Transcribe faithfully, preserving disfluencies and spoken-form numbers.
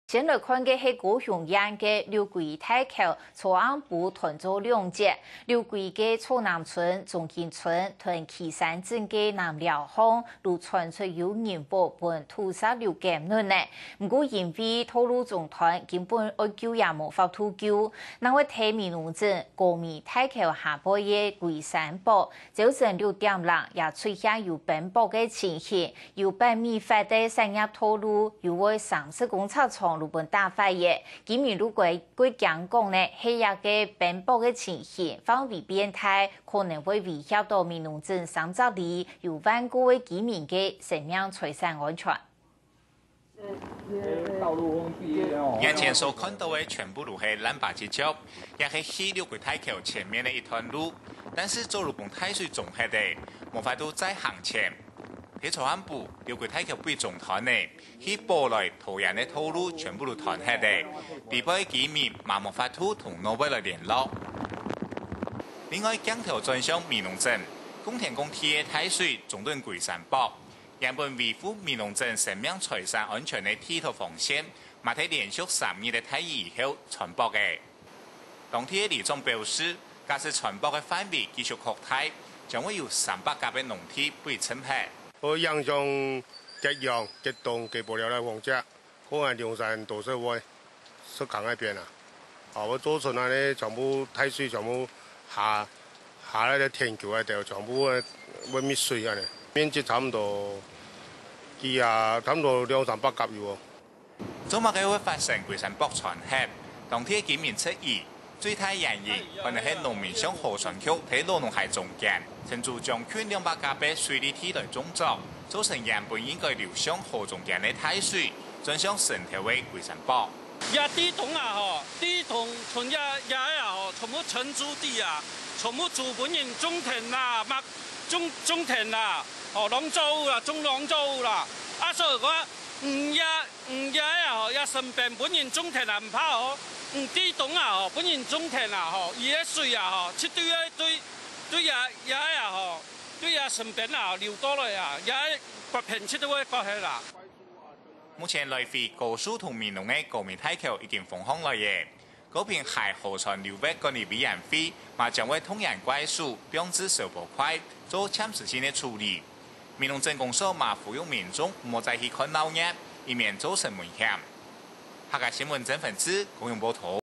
先來看个係高雄縣个六龜大橋，昨暗晡斷做兩截，六龜个草南村、中興村同旗山鎮个南寮巷，就傳出有人屋分土石流淰淰呢。毋過因為道路中斷，根本愛救也無法度救。另外，在美濃鎮高美大橋下背个龜山堡，朝晨六點零也出現有崩崩个情形， 有百米闊个產業道路，有位城市公車場就分打壞了。居民就過過驚講呢，係這个崩崩个情形範圍變大，可能會威脅到美濃鎮三十里有萬戶个居民个生命財產安全。眼前所看到个全部都係爛巴跡跡，也係去六龜大橋前面个一段路，但是早就分大水沖忒了，無法度再行前。 在昨暗晡，六龜大橋被沖斷了，去寶來桃園个道路全部都斷忒了，裡背居民嘛無法度同外背來聯絡。另外，鏡頭轉向美濃鎮，貢田港地个大水沖斷龜山堡，原本維護美濃鎮生命財產安全个地圖防線，嘛在連續三日个大雨以後全崩了。 當地个里長表示，假使全崩个範圍繼續擴大，將會有三百甲个農地被沖忒。會影響結陽、結東、結寶寮个荒跡，還有龍山、多社會、石岡該片啊。啊，會造成恁呢全部大水全部下下來个田坵該兜，全部會會滅水恁呢。面積差毋多，佢啊差毋多兩三百甲有哦。 做麼个會發生龜山堡沖忒？當地个居民質疑，最大原因可能係農民上河川區在老農溪中間，承租將近兩百甲个水利地來種作，造成原本應該流向河中間个大水，轉向深頭个龜山堡。這地洞啊吼，地洞從這這个啊吼，全部承租地啊，全部租分人種田啦，嘛種種田啦，吼，農作物啦，種農作物啦，啊所以講，嗯，這 嗯，這个啊吼，這身邊分人種田啊毋怕哦，嗯，地洞啊吼，分人種田啊吼，佢个水啊吼，絕對會對對這這个啊吼，對這身邊啊流到來啊，這个發現絕對會發現啦。目前來回高樹同美濃个高美大橋已經封好來了。 高屏溪河川流域管理委員會嘛將會動員怪手，放置消波塊，做暫時性个處理。美濃鎮公所嘛呼籲民眾毋好再去看鬧熱，以免造成危險。客家新聞曾文志，高雄報導。